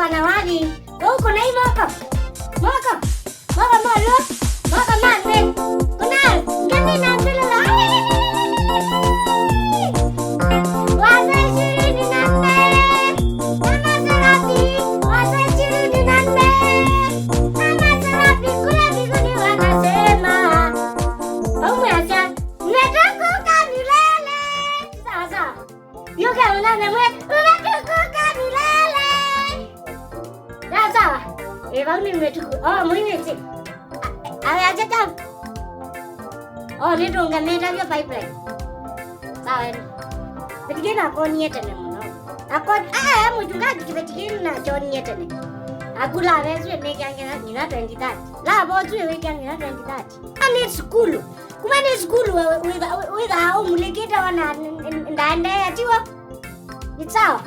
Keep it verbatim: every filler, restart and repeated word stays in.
Kana wathi, ũkũna moko. Moko. Moko molu. Moko makwe. Kuna ngani na nzulula. Wazee ishirini na nne. Mama Serafi, wazee ishirini na nne. Mama Serafi, kule mbinguni wanasema. Umwe asa, umetukuka milele. Sawa sawa. Yuka unane mwe, umetukuka milele. Sawa sawa. Eh, vau nĩ mĩtuku. Oh, mũinĩte. Awe acha ta. Oh, nĩtũngamĩte vyo pipeline. Sawa. Kĩveti kĩĩ nakonie tene mũno. Akon-, ah, mũchungaji kĩveti kĩĩ nakyonie tene. Akula aveswe mĩkya nginya, nginya twenty thirty. La votu wĩkya nginya twenty thirty. Nĩ sukulu. Kuma nĩ sukulu wĩthaa ũmulĩkĩte ona ndaendeea, tiw'o? Nĩ sawa.